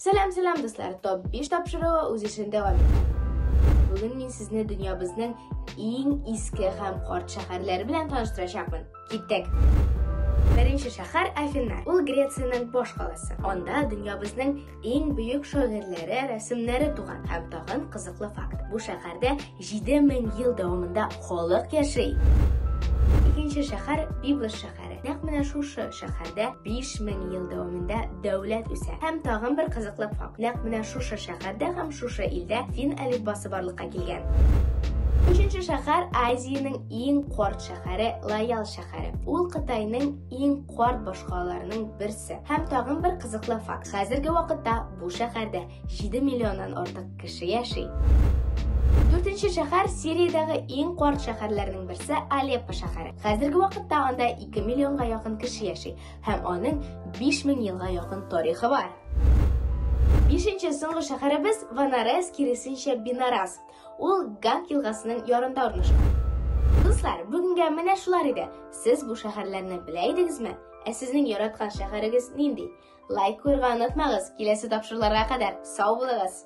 Сәлам, сәлам, дуслар! Топ 5 тапшыруы үз эшен дәвам итә. Бүген мин сезне дөньябызның иң иске һәм карт шәһәрләре белән таныштырачакмын. Киттек! Беренче шәһәр Афина. Ул Грециянең баш каласы. Анда дөньябызның иң бөек шагыйрьләре, рәсемнәре туган. Һәм тагын кызыклы факт. Бу шәһәрдә 7000 ел дәвамында халык яши. Икенче шәһәр Библос шәһәре. Нәкъ менә шушы шәһәрдә 5000 ел дәвамында дәүләт үсә. Һәм тагын бер кызыклы факт. Нәкъ менә шушы шәһәрдә һәм шушы илдә фин әлифбасы барлыкка килгән. Өченче шәһәр Азиянең иң карт шәһәре Лаял шәһәре. Ул Кытайның иң карт башкалаларының берсе. Һәм тагын бер кызыклы факт. Хәзерге вакытта бу шәһәрдә 7 миллионнан артык кеше яши. Дүртенче шәһәр Сириядәге иң карт шәһәрләрнең берсе Алеппо шәһәре. Хәзерге вакытта анда 2 миллионга якын кеше яши һәм аның 5000 елга якын тарихы бар. Бишенче соңгы шәһәребез Ванарес, киресенчә Бинарас. Ул Ганг елгасының ярында урнашкан. Дуслар, бүгенгә менә шулар иде. Сез бу шәһәрләрне белә идегезме? Ә сезнең яраткан шәһәрегез нинди? Лайк куярга онытмагыз. Киләсе тапшыруларга кадәр сау булыгыз.